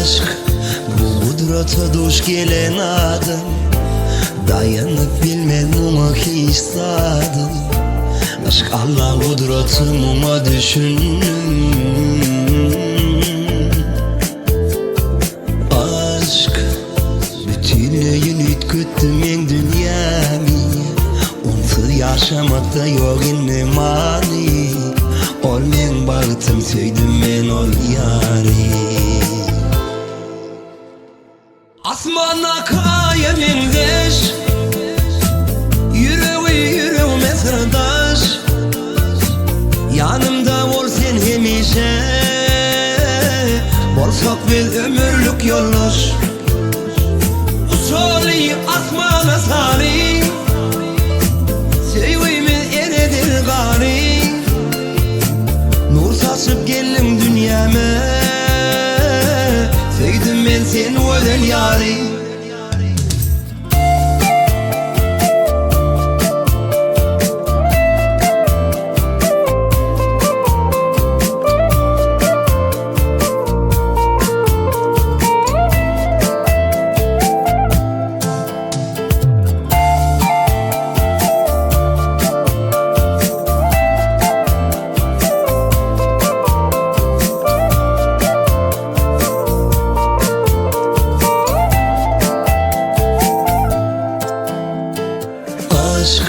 Aşk bu gudrata duş gelen adam Daýanyp bilmez muňa hiç zadam Aşk Allaň gudraty muňa düşündim Aşk bütünleýin üýtgetdi meň dünýämi Onsuz ýaşamakda ýok indi many Ol meň bagtym söýdüm men ol ýary. Asmandaky aýa meňzeş Ýüregi ýüregime syrdaş Ýanymda bol sen hemişe Bolsak biz ömürlik ýoldaş Uçaly asmana sary Söýgimiz eredir gary Nur saçyp geldiň dünýäme Söýdüm men seni gözel ýary. Aşk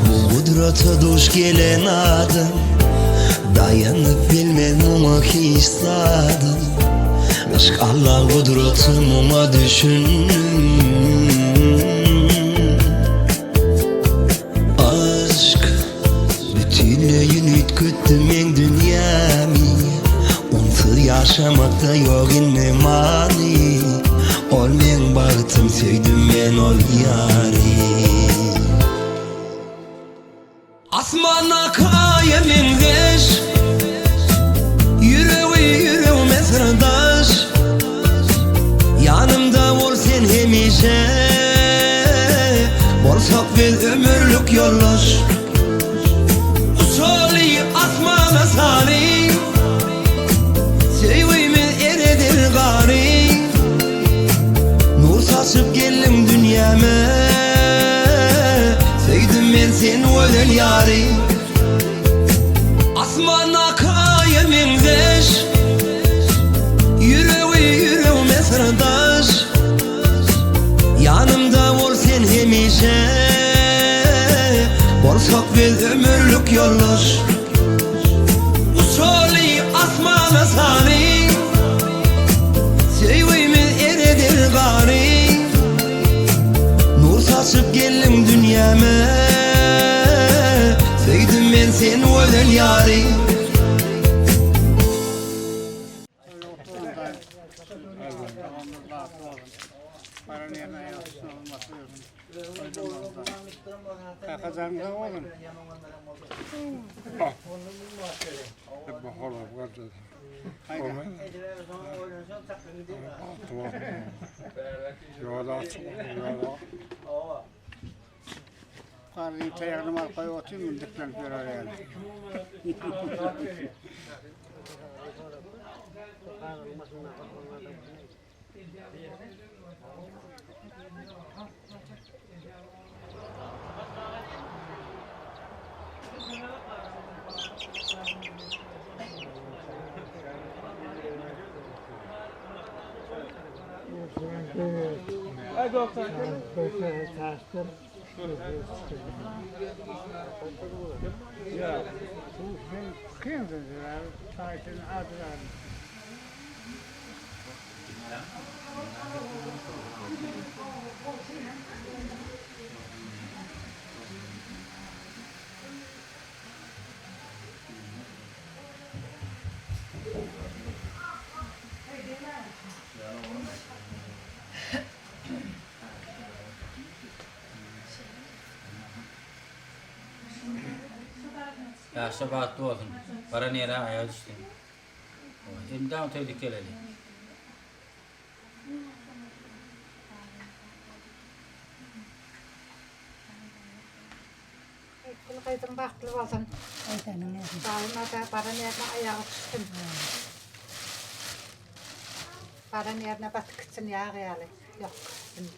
bu gudrata duş gelen adam Daýanyp bilmez muňa hiç zadam Aşk Allaň gudraty muňa düşündim Aşk bütünleýin üýtgetdi meň dünýämi Onsuz ýaşamakda ýok indi many Ol meň bagtym söýdüm men ol ýary. Asmandaky aýa meňzeş Ýüregi ýüregime syrdaş Ýanymda bol sen hemişe Bolsak biz ömürlik ýoldaş Uçaly asmana sary Söýgimiz eredir gary Nur saçyp geldiň dünýäme Söýdüm men seni gözel ýary Asmandaky aýa meňzeş Ýüregi ýüregime syrdaş Ýanymda bol sen hemişe Bolsak biz ömürlik ýoldaş Uçaly asmana sary Söýgimiz eredir gary Nur saçyp geldiň dünýäme Söýdüm men seni gözel ýary. Garryň taýagyny alyp goýup otyryn, muny diklenip ýörer ýaly. Ýaşa bagtly bolsun. Baran ýere aýagy düşsün. Elmydama toý dikeleli. Gül gyzym bagtly bolsun. Daýyma-da baran ýerine aýagy düşsün. Baran ýerine batyp gitsin ýag ýaly. Ýok, indi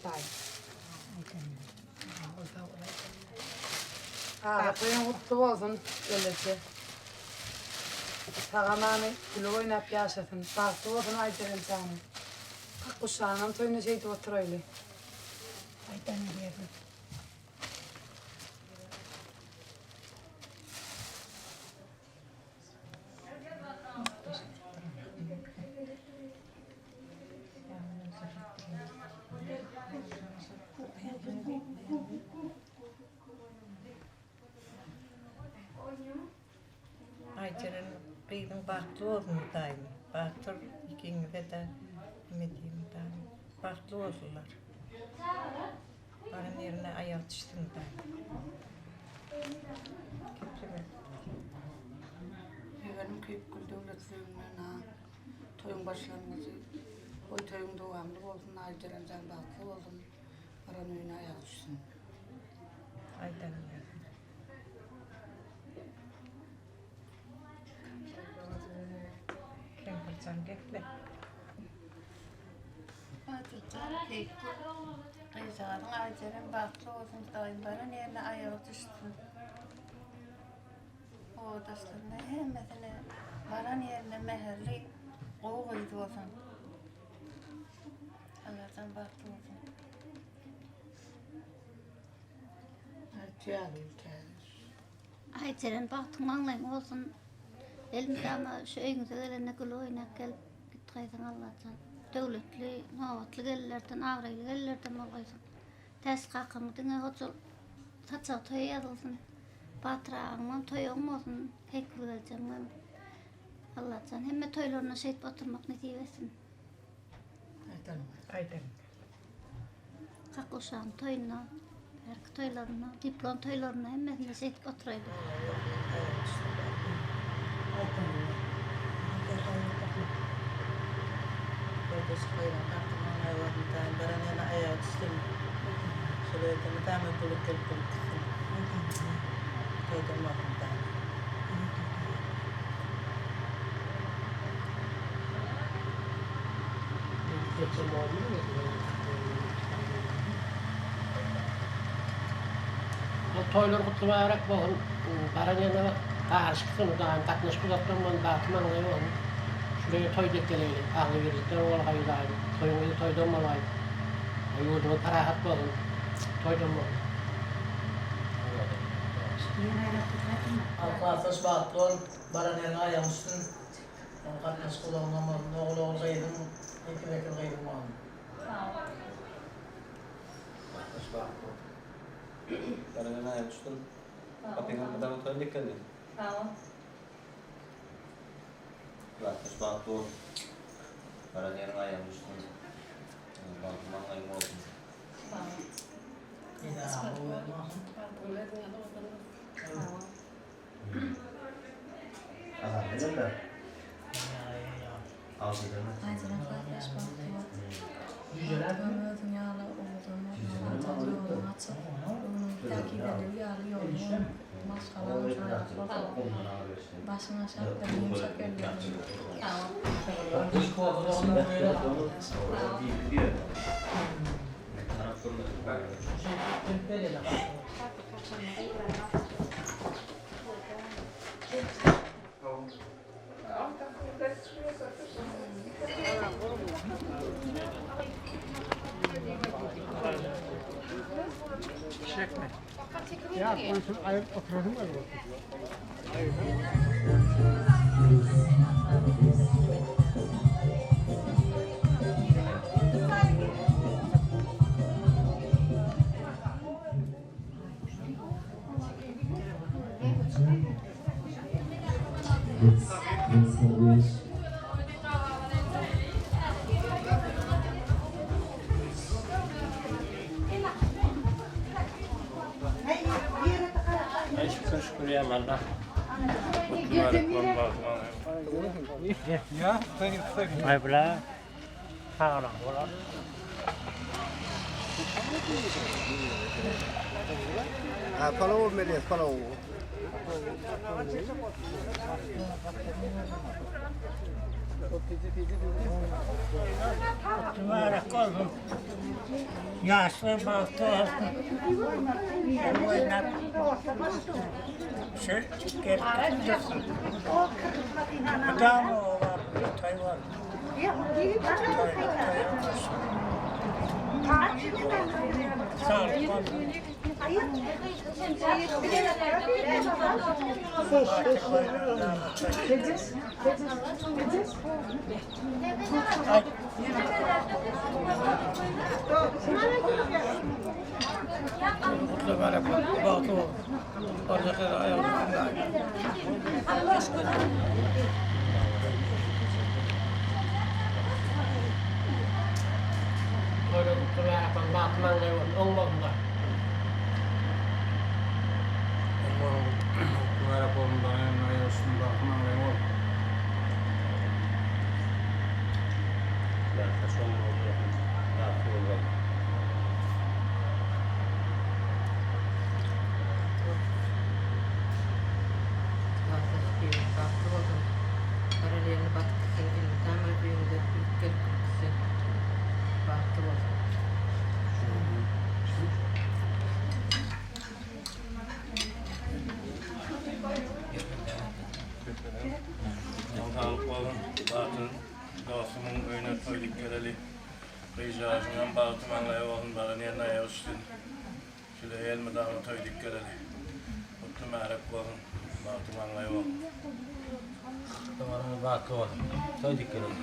Aga toýuň gutly bolsun gelneje. Sagamany gülüp oýnap ýaşasyn. Bagtly bolsun Aýjeren janyň. Kakguşanyňam toýuna şeýdip oturaýly. Aýdan ýerine. Aýjeren gyzyň bagtly bolsun daýym. Batyr ikiňize-de neme diýim daýym. Bagtly bolsunlar. Baran ýerine aýagy düşsün daýym. Geplemek. Ýegenim Keýpgül döwlet söýgünden ha. Toýuň başlangyjy. Goý toýuň dowamly bolsun Aýjeren jan bagtly bolsun. Baran öýüne aýagy düşsün. Aýdanym ýaly. Kempirjan geple. Batyrjan Keýpgül gyzjagazyň Aýjeren bagtly bolsun Hudaýym baran ýerine aýagy düşsün. Obadaşlaryna hemmesine baran ýerinde mähirli gowy gyz bolsun. Allajan bagtly bolsun. Aýjeren bagtyň maňlaýyň bolsun. Elmydama şu öýüňize gelende gül oýnap gelip gitgaýsyň Allajan. Döwletli, nobatly gelinlerden, abraýly gelinlerden bolgaýsyň. Täç kakaň diňe hojalyk saçagy toýa ýazylsyn. Batyr agaňam toýy oň bolsun, Keýikgül geljeňem. Allajan hemme toýlaryna şeýdip oturmak nesip etsin. Aýdan. Kakuşagyň toýunda, bärki toýlarynda, diplom toýlarynda hemmesinde şeýdip oturaýly. Toýlar gutly mübärek bolsun. Baran ýerine garyşypsyn Hudaýym gatnaşyp uzakdan bolsun bagty maňlaýy bolsun. Şulara toý dek geleýli. Agzybirlikler bolgaý Hudaýym. Toýuň yzy toýdan bolgaý. Ýurduňyz parahat bolsun. Toýdan bolsun. Halk bagtly bol, baran ýeriňe aýagyň düşsün. Gatnaşyk uzagyňdan bolsun. Ogul ogul gyzyň, ekiz ekiz gyzyň bolsun. Gatnaş bagtly bol. Baran ýeriňe aýagyň düşsün. Gapyňa mydama toýun dikildi. Sag bol. Gatnaş bagtly bol. Baran ýeriňe aýagyň düşsün. Bagtly maňlaýyň bolsun. Sag bol. Aýjeren gardaş bagtly bol. Özüň ýaly owadan bolsun Allajan ýoluň açyk göwnüň päkizeligi ýaly ýoluň maşgalaň rahat bolsun başyň aşak däl ýumşak elleriň. Ya konuşup ayıp oturalım mı? Ha, palaw berýär, palaw. Mübarek olsun. Yaşlı bagtly bolsun. El oýnap şu gelip dursun. Mydama oba toý bolsun. Toý toý bolsun. Saglyk bolsun. Gutly mübarek bolsun. Bagtly bol. Barjak ýere aýagyň düşsün. Toýlar gutly mübarek bolsun. Bagtly maňlaý bolsun. Oň bolsun. Gutly mübarek bolsun. Baran ýerine aýagy düşsün. Bagtly maňlaýyň bolsun. Bagtly bolsun. Baran ýerine batyp gitsin. Elmydama öýüňize gülüp gelip gitsin. Bagtly bolsun. Saglyk bolsun. Batyr dostumyň öýüne toý diýip geleli. Gyzjagazyňam bagty maňlaýy bolsun, baran ýerine aýagy düşsün. Şeýle elmydama toý diýip geleli. Gutly märek bolsun, bagty maňlaýy bolsun. Doganymyz bagtly bolsun. Toý diýip geleli.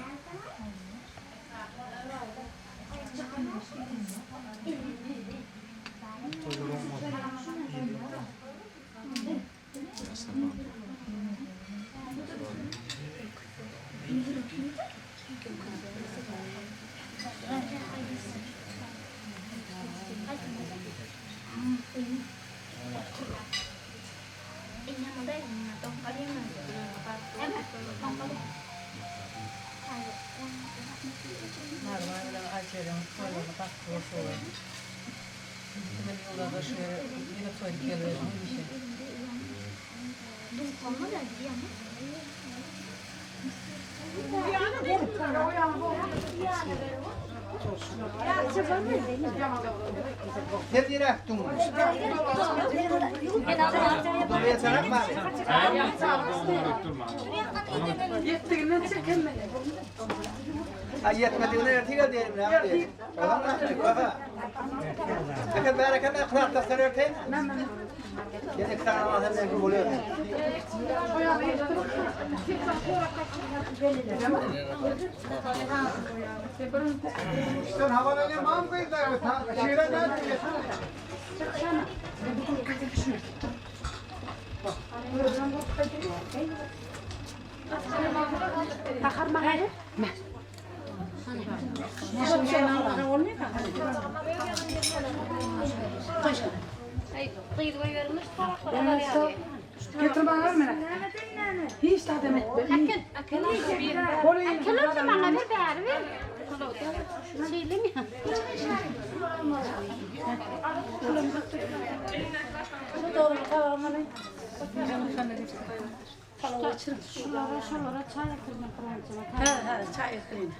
Narman bilen Aýjeren toýlaryny bagtly bolsun. Indiki men ýyllarda şu ýere ýene toý diýip geliberin hemişe. Sen nirä gitdiň? Ýetdiginden çekenmeli. Ha ýetmedigine ertir gel diýelim näme diýelim. Eke berekella kıratda erteýin. Ýene iki sany alsam men bolýar. Sen havalanýan mam gyzlar, şeýle näme Getir bana ver mene. Hiç tadım etme. Akıl bana ver bari ver. Şeyle mi? Şulara şulara çay yakırdım Kur'an'cıma. He he çay ekleyin.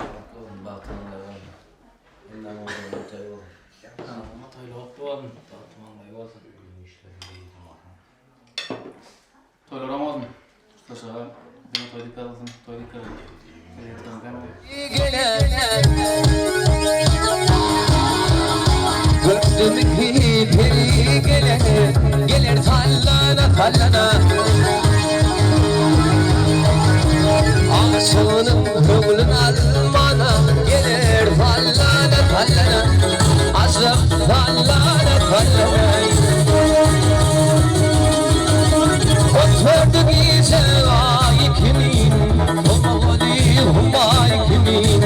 Bagtly bolsun, bagtly maňlaýy bolsun. Elden olsun, toý bolsun. Toýly gutly bolsun, bagtly maňlaýy bolsun. Toýlar oň bolsun. Tutlaşaga diňe toý diýip ýazylsyn, toý diýip geleli. Gördüm ki peri geler, geler sallana sallana. Aşığının gönlün almana, gelir sallana sallana. Aşık sallana sallana. Oturdu gece ay kimin, humali humay kimin.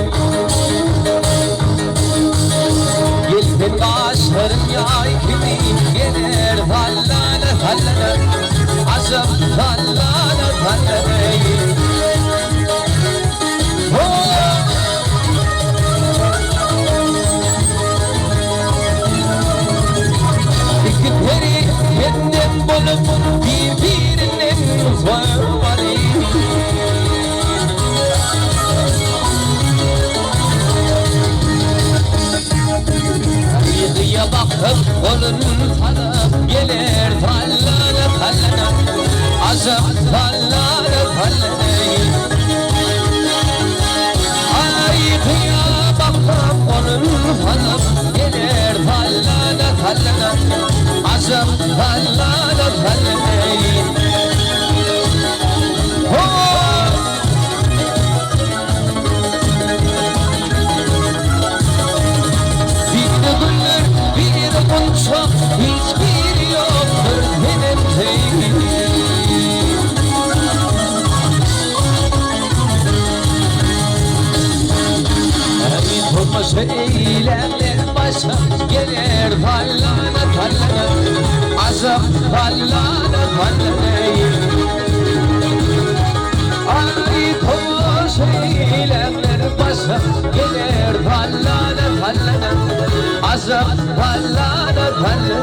Gelsin kaşların yay kimin, gelir sallana sallana. Aşık sallana sallana. Tomaşa eýlänler başa geler Sallana sallana Ajap sallana sallana Aý tomaşa eýlänler başa geler Sallana sallana Ajap sallana sallana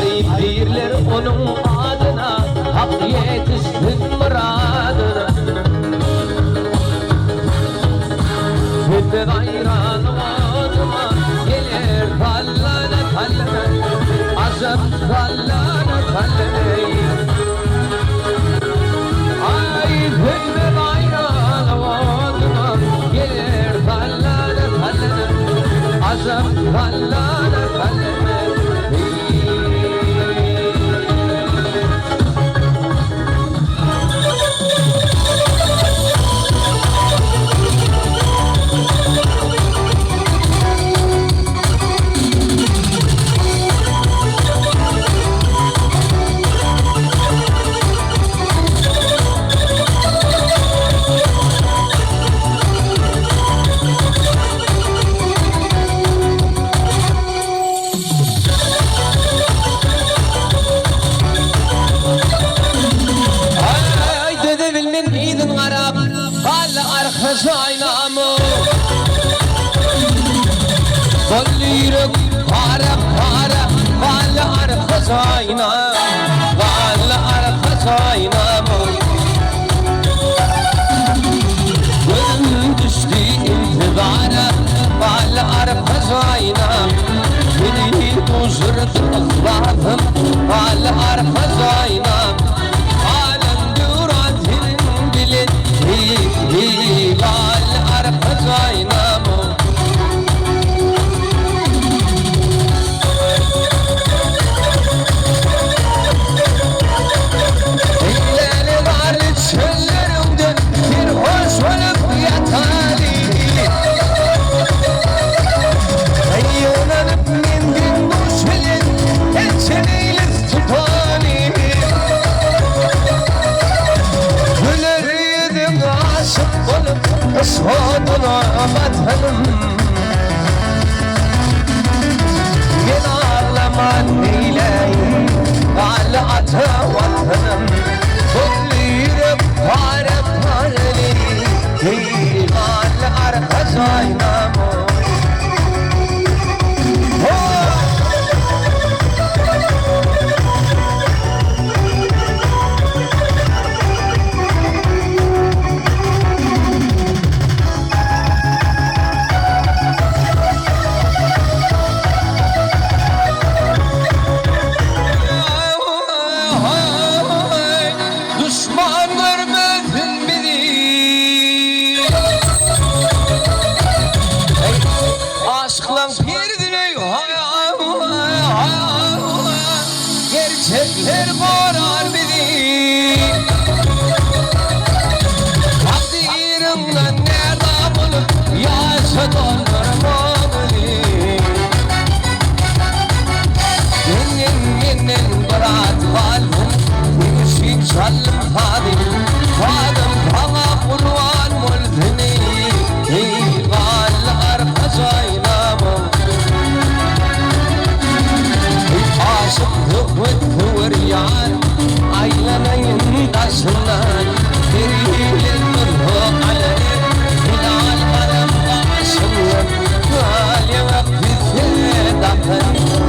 Garyp diýrler onuň adyna, Hak ýetişsin myradyna. Senden aýran oduňa geler sallana sallana Ajap sallana sallana Aý senden aýran oduňa geler sallana sallana Ajap sallana sallana Aý döze bilmen yzyn garap, Galdy arka jaýnama. Boldy ýürek para-para, Galdy arka jaýna, Galdy arka jaýnama. Gözüm düşdi intizara, Galdy arka jaýna. Seni duşurdy yhlasym, Galdy arka jaýna. Alem döwran seniň bilen, Heý, galdy arka jaýnama. Eýläli garly çölleriňde Serhoş bolup ýataly. Ýygnanyp menden duş bilen Ençe meýlis tutaly. Güler ýüzüň aşyk bolup Yşk oduna batanym. Men aglaman neýläýin Garly ata Watanym. Boldy ýürek pare-pareli Heý, garly arka jaýnama. Duşman görmesin bizi. Aşyklaň pirdini Gerçekler gorar bizi. Takdyryňdan närza bolup ýaşa doldurmaly. Senden menden biraz galsyn, seň üçin çaldym sazy. Sazym saňa gurban bolsun eý, garly arka jaýlama. Eý, aşyk söhbet söwer ýar, aýlanaýyn daşyndan. Serilen nurly galany, hilal garam gaşyndan. Gal ýaňak ýüzse dakan,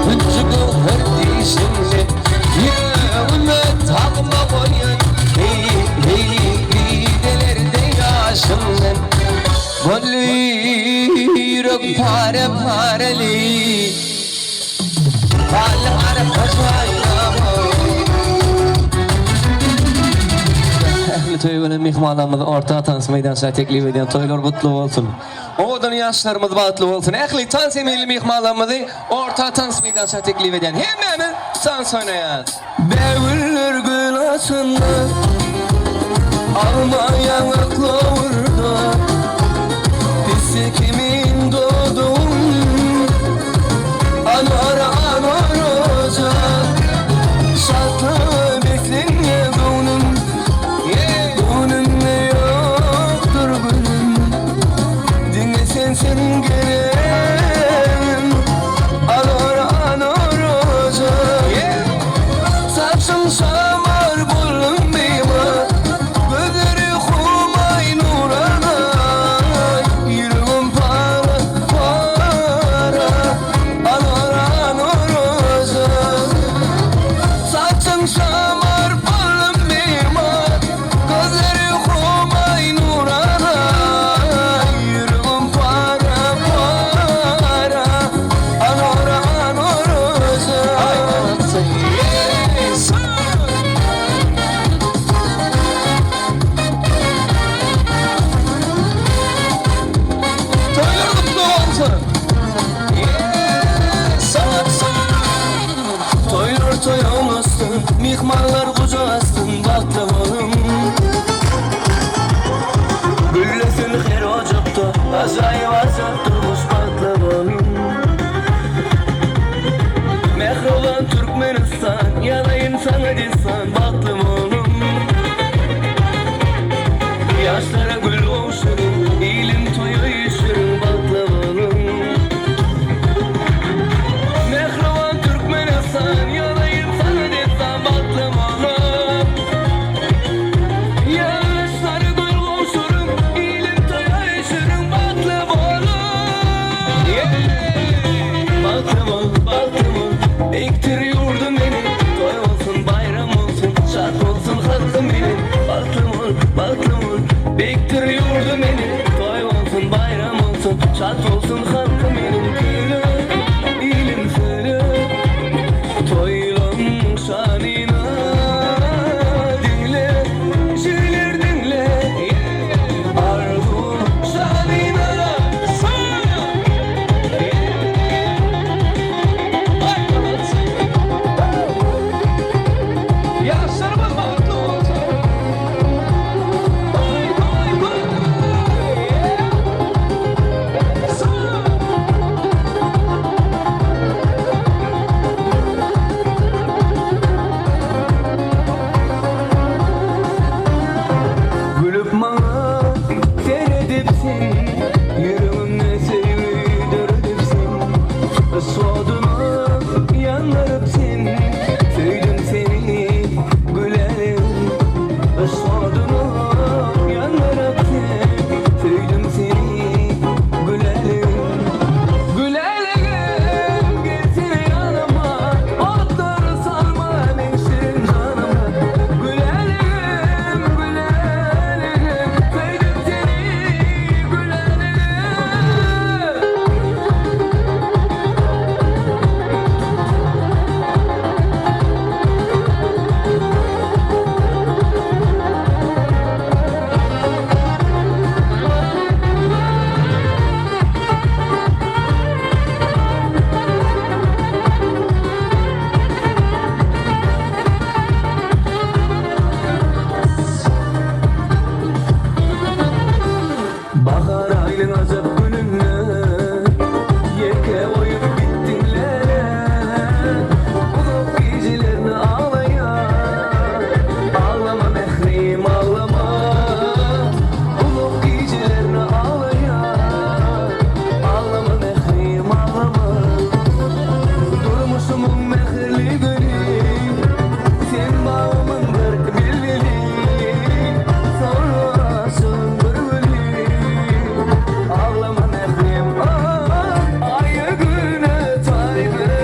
hünji göwher dişinde. Ýüregime tagma goýan, heý, heý, didelerde ýaşyndan. Boldy ýürek pare-pareli, Gal arka jaýlama. Ähli toýa gelen myhmanlarymyzy orta tans meýdançasyna teklip edýän toýlar gutly bolsun. Owadan ýaşlarymyz bagtly bolsun. Ähli tans emeli myhmanlarymyzy orta tans meýdançasyna teklip edýän. Hemmämiz tans oýnaýas. Bägüller gül açanda, Alma ýaňak lowurda. Ýaşlara gül gowşuryň, ilim toýa üýşüriň, bagtly boluň. Mähriban Türkmenistan, ýazaýyn saňa dessan, bagtly boluň. Ýaşlara gül gowşuryň, ilim toýa üýşüriň, bagtly boluň. Bagtly bol, bagtly bol, beýikdir ýurdum meniň, Toý bolsun, baýram bolsun, şat bolsun halkym meniň. Bagtly bol, bagtly bol, beýikdir ýurdum meniň, Toý bolsun, baýram bolsun, şat bolsun halkym meniň. Söýle, ilim söýle, toýlaň şanyna diňle, şeýler diňle, arzuw şanyna. Ýaşlarymyz bagtly bolsun! Toý, toý, toý! Gülüp maňa seredipsiň, Ýüregimde söýgi döredipsiň. Yşk oduna ýandyryp sen, Söýdüm seni gülälim. Yşk oduna ýandyryp sen, Söýdüm seni gülälim. Güläligim gelsene ýanyma, Otlar salma meň şirin janyma. Güläligim, güläligim, Söýdüm seni güläligim. Bahar aýynyň ajap gününde Ýeke goýup gitdiň läle Uzak gijelerni aglaýan Aglama mährim aglama Uzak gijelerni aglaýan Aglama mährim aglama Durmuşymyň mähirli güli Sen bagymyň bir bilbili Soňra aşygyň bir güli Aglama mährim Aýa güne taý beren.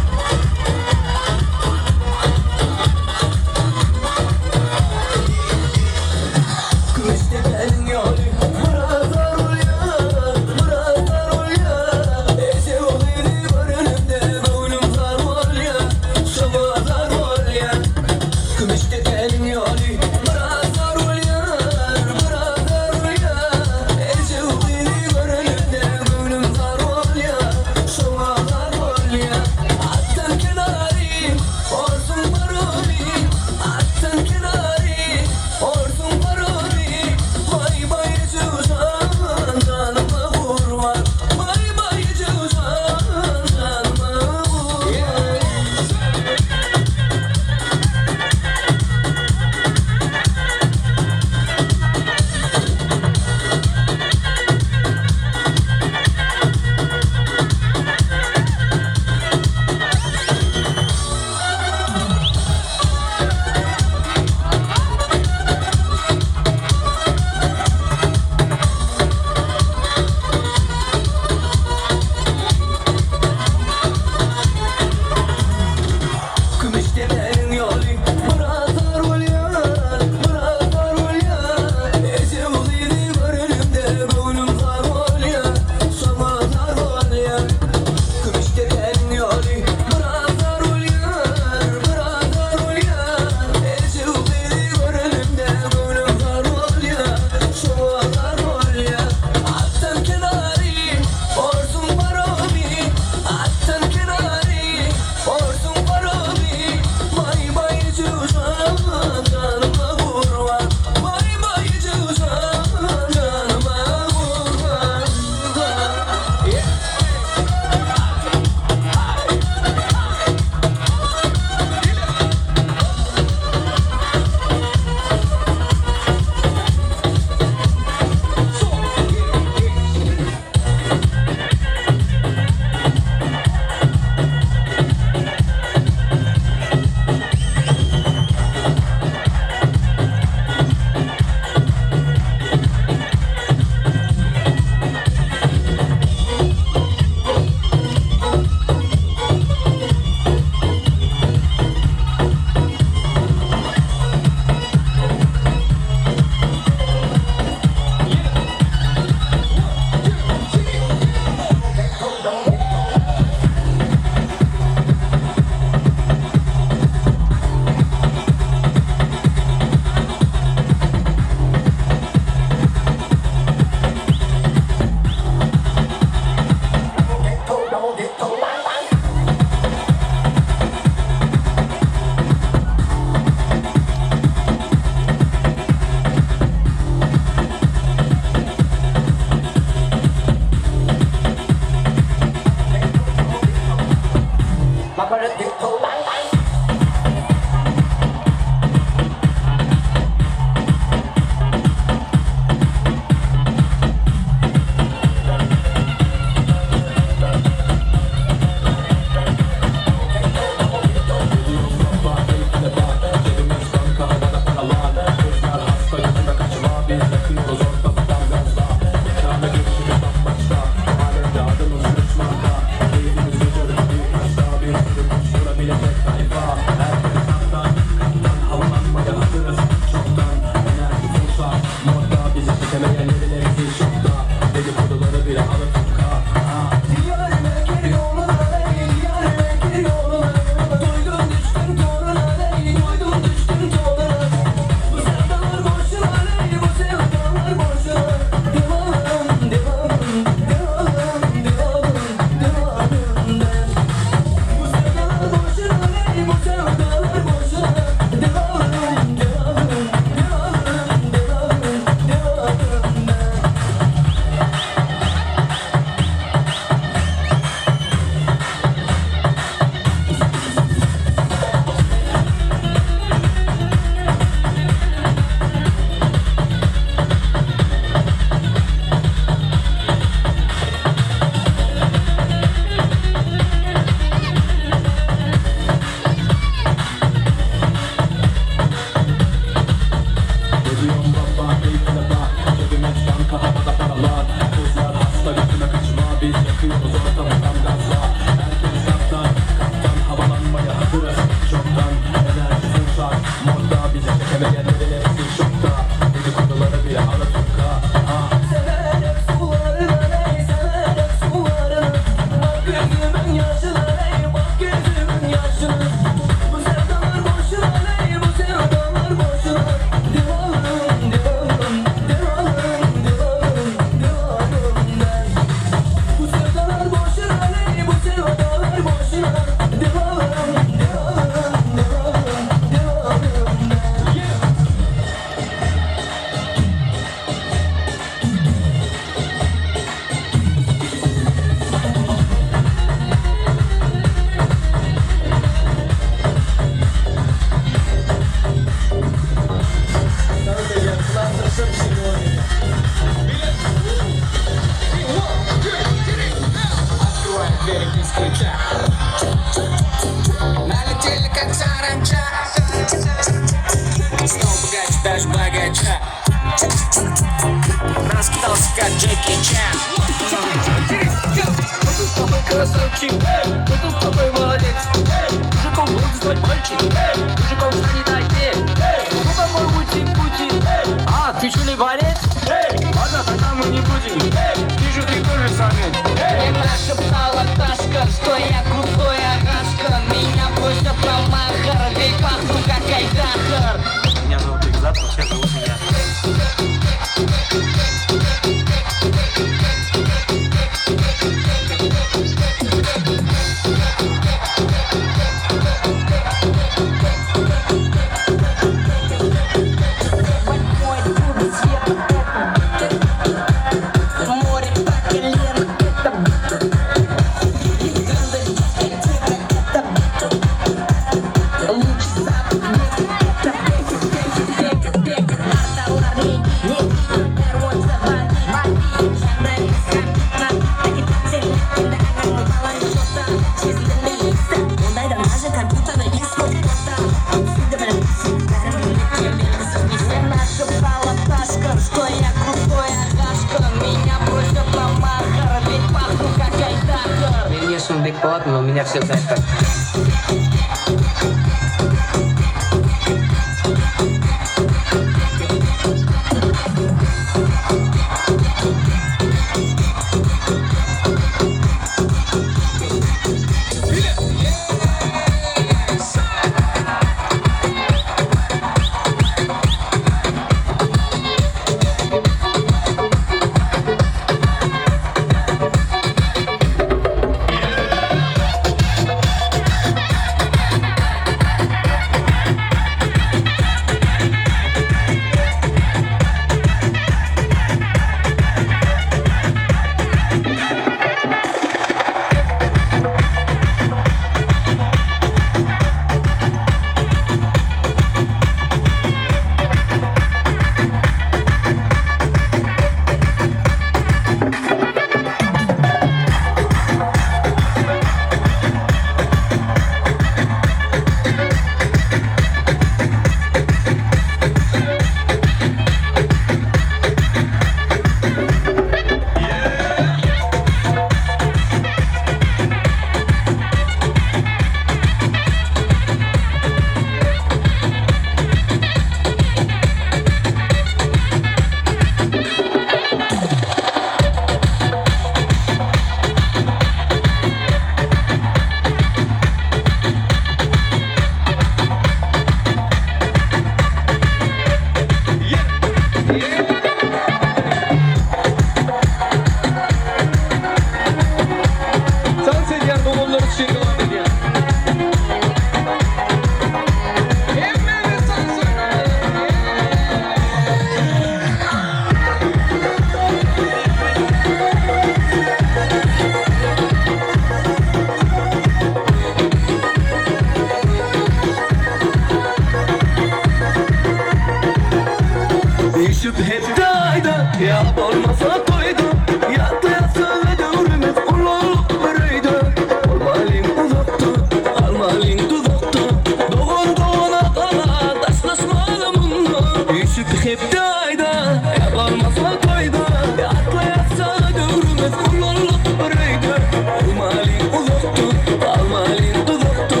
Ýa bolmasa toýda Ýatlaýas çaga döwrümiz Ulaldyk bir öýde Bolmalyň uzakda Galmalyň duzakda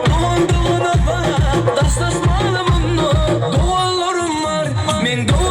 Dogan dogana garap Daşlaşmaly mundan Doganlarym bar Meň dogan.